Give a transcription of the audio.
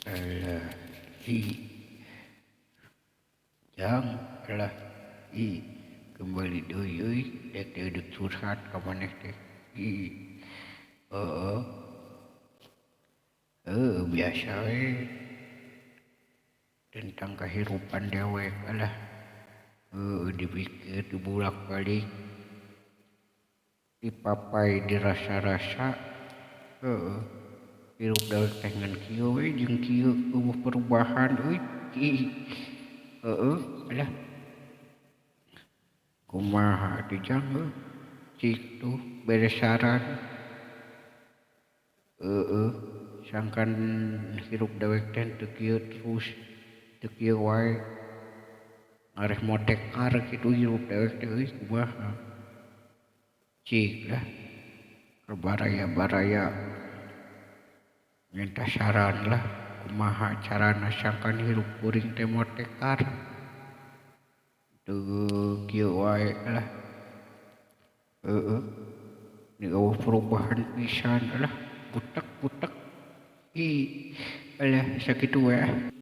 Alah ih jang alah ih kembali deui euy dek teh deuk curhat ka maneh teh ih heueuh heueuh biasa we tentang kahirupan dewek alah heueuh dipikir dibulak balik dipapai dirasa-rasa heueuh hirup dewek teh ngan kieu we jeung kieu eueuh perubahan euy heueuh alah kumaha atuh jang heuh cik tuh bere saran heueuh sangkan hirup dewek teh teu kieu terus teu kieu wae ngareh motekar kitu hirup dewek teh euy kumaha. Cik lah ka baraya-baraya minta saran lah kumaha carana sangkan hirup kuring teh motekar teu kieu wae lah heueuh ni eueuh perubahan pisan lah butek-butek ih alah sakitu we ah.